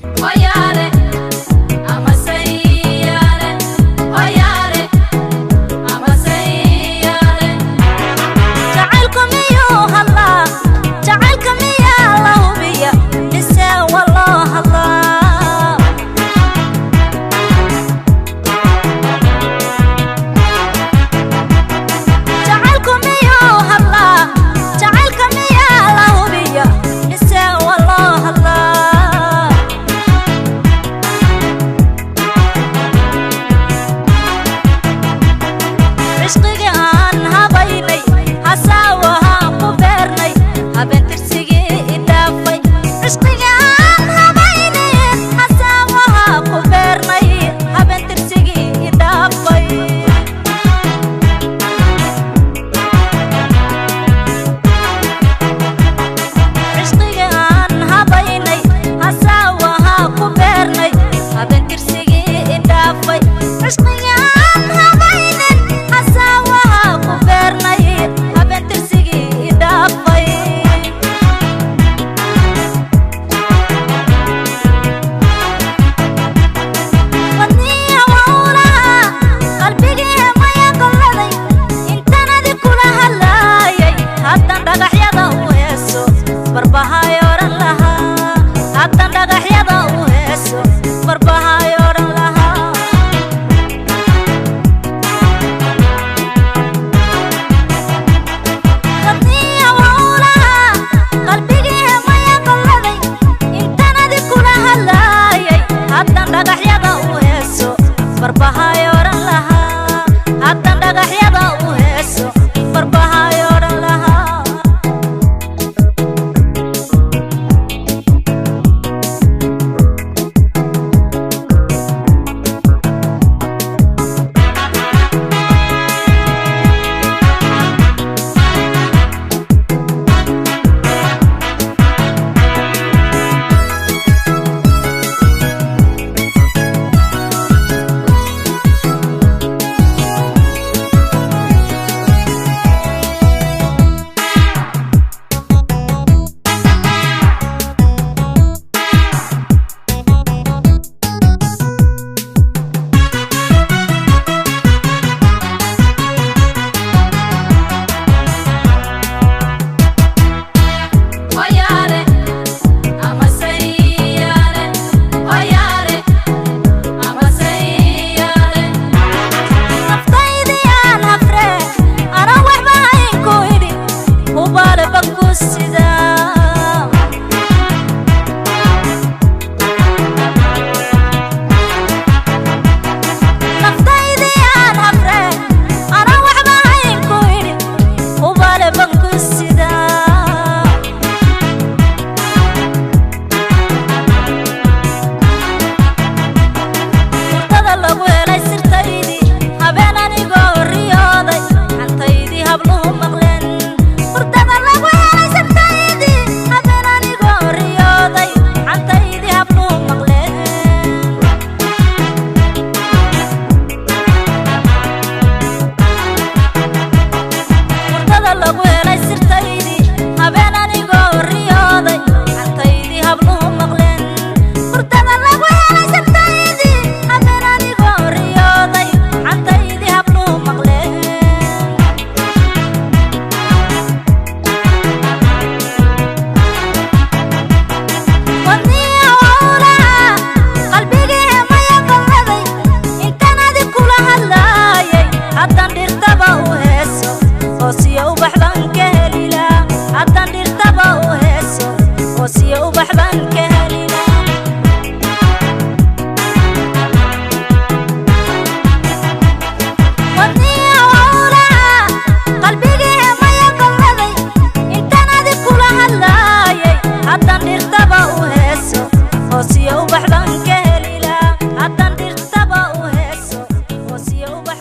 Hoyaale amasayaale, hoyaale amasayaale. Jacaylku miyuu hadlaa? Jacaylka miyaa la hubiya mise waa loo hadlaa? Jacaylku miyuu hadlaa? Jacaylka miyaa la hubiya mise waa loo hadlaa? Cishqigii aan habaynay, hasaawahaan ku beernay, habeen tirsigii idhaafay. Cishqigii aan habaynay, hasaawahaa ku beernay, habeen tirsigii idhaafay. Cishqigii aan habaynay, hasaawahaa ku beernay, habeen tirsigii idhaafay. Cishqigii aan habaynin, hasaawahaa ku beernay, habeen tirsigii idhaafay. Wadniya wawlaha qalbigii maya golladay, intanadi kula hadlaayay, haddan dhagaxyada u heeso barbahay odhan lahaa. Haddan dhagaxyada u heeso barbahay odhan lahaa. Wadniya wawlaha qalbigii maya golladay, intanadi kula hadlaayay, haddan dhagaxyada u heeso barbahay.